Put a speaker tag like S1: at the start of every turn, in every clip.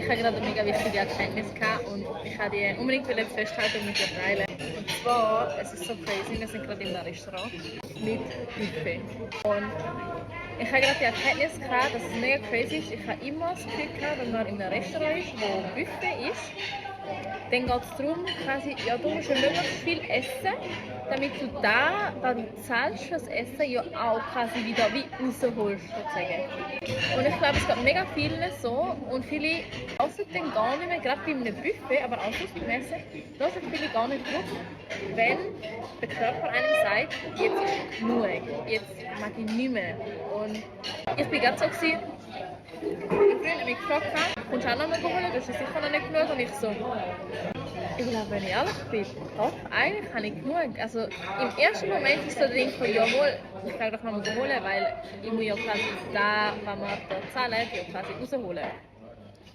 S1: habe gerade eine mega wichtige Erkenntnis gehabt und ich habe die unbedingt jetzt festhalten und mit dir teilen. Und zwar, es ist so crazy, wir sind gerade in einem Restaurant mit Buffet. Und ich habe gerade die Erkenntnis gehabt, dass es mega crazy ist. Ich habe immer das Gefühl gehabt, wenn man in einem Restaurant ist, wo Buffet ist, dann geht es darum, quasi, ja, du musst ja möglichst viel essen, damit du da du zahlst fürs Essen, ja auch quasi wieder wie rausholst, sozusagen. Und ich glaube, es geht mega vielen so und viele lassen dann gar nicht mehr, gerade bei einem Buffet, aber auch sonst beim Essen, lassen viele gar nicht drauf, wenn der Körper einem sagt, jetzt ist genug, jetzt mag ich nicht mehr. Und ich bin gerade so gewesen, mein Freund hat mich gefragt, kommst du auch noch mal holen, du hast sicher noch nicht genug. Und ich so, ich glaube, wenn ich ehrlich bin, doch, eigentlich habe ich genug. Also im ersten Moment ist so der Ding von, jawohl, ich kann doch noch mal holen, weil ich muss ja quasi da, was wir da zahlen, ja quasi rausholen.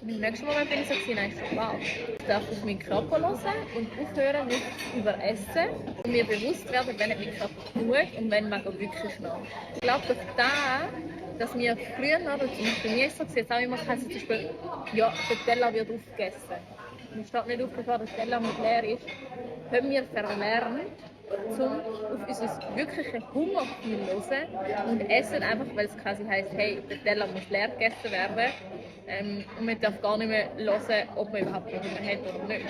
S1: Und im nächsten Moment bin ich so gewesen, ich so, wow, ich darf auf meinen Körper hören und aufhören, nicht zu überessen und mir bewusst werden, wenn mein Körper genug und wenn man wirklich noch. Ich glaube, durch da, dass wir früher, oder zum Beispiel mir ist so jetzt auch immer zum Beispiel, ja, der Teller wird aufgegessen. Man steht nicht auf, bevor der Teller nicht leer ist. Haben wir verlernt, um auf unser wirkliches Hungergefühl zu hören und essen einfach, weil es quasi heisst, hey, der Teller muss leer gegessen werden. Und man darf gar nicht mehr hören, ob man überhaupt noch Hunger hat oder nicht.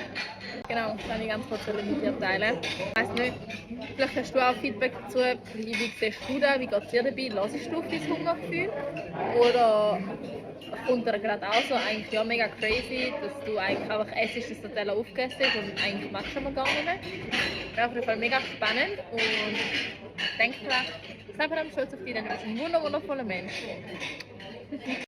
S1: Genau, das kann ich ganz kurz mit dir teilen. Ich weiss nicht, vielleicht hast du auch Feedback dazu, wie siehst du das, wie geht es dir dabei, hörst du auf dein Hungergefühl? Oder kommt dir gerade auch so, eigentlich ja mega crazy, dass du eigentlich einfach essst, dass der Teller aufgegessen ist und eigentlich magst du aber gar nicht mehr. Wäre auf jeden Fall mega spannend und denk dran, sei verdammt stolz auf dich, denn du bist ein wundervoller Mensch.